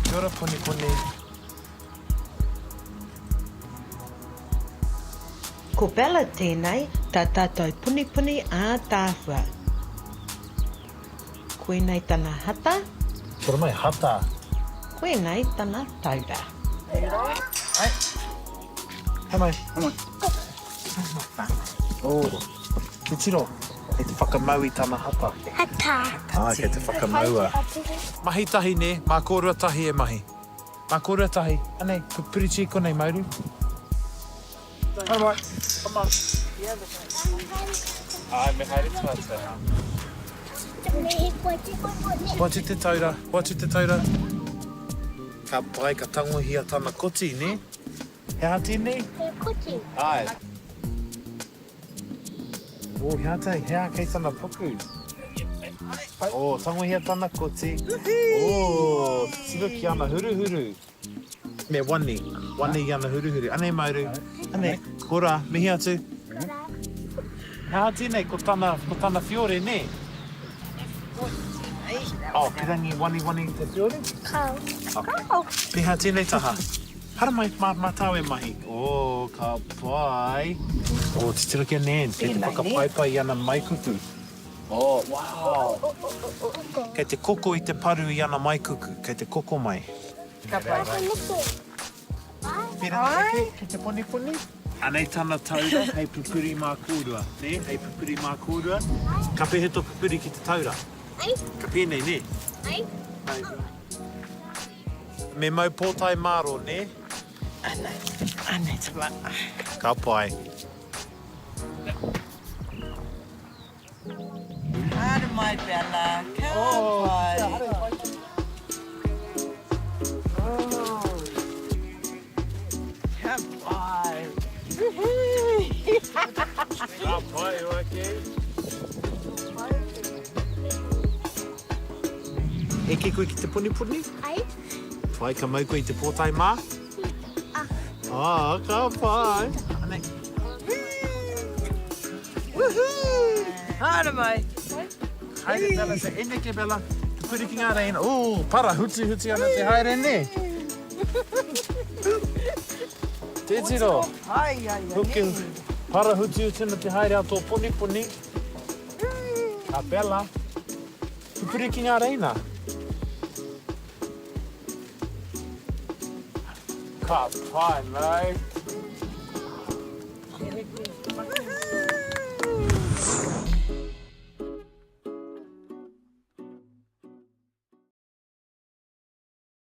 Kia ora Poniponi. Ko Bella tēnei, tā tātou punipuni ātaahua. Koinei tana hata. Kia ora mai, hata. Koinei tana taura. Ai. Hamai, hamai. Oh, titiro, kei te whakamau i tana hata. Hata. Ah, kei te whakamaua. Mahi tahi, nē, mā kōrua tahi e mahi. Mā kōrua tahi. Anei, puritia i konei, Mauru. Haere mai, come on. Ai, me haere tātou. Hoatu te taura, hoatu te taura. Ka pai, ka tangohia tana koti, nē? He aha tēnei? He koti. Āe. Oh, he aha tēnei? He aha kei tana puku? Oh, tangohia tana koti. Oh, tiro ki ana huruhuru. Me wani. Wani i ana huruhuru. Anei, Mauru. Anei. Kora, mihi atu. Kora. He aha tēnei? Ko tana, ko tana whiore, nē? Oh, pirangi waniwani te whiore? Kao. Okay. Kao. Pēhea tēnei taha? Haramai, mā, mā tāu e mahi. Oh, ka pai. Oh, titiro ki a Nan, kei te whakapaipai i ana maikuku. Oh, wow. Kei te koko i te paru i ana maikuku, kei te koko mai. Ka pai. Pēnā eke ki te poniponi. Anei tana taura hei pupuri mā kōrua, nē, hei pupuri mā kōrua. Ka pēhea tō pupuri ki te taura? Ai. Ka pēnei, nē? Ai. Ai. Me mau pōtae mārō, nē? Anei, anei tama. Ka pai. Haere mai Bella, ka pai. Ka pai. Ka pai, Joaki. Eke koe ki te poniponi? Ai. Pai, ka mau koe i te pōtae mā? Ah. Ah, ka pai. Anei. Woohoo! Haere mai. Haere Bella, te eneke Bella. Pupuri ki ngā reina. Ooh, para huti huti ana te haere ne. Titiro. Ai, ai, ai. Huki, para huti huti ana te haere a tō poniponi. A Bella. Pupuri ki ngā reina. Ka pai, mate.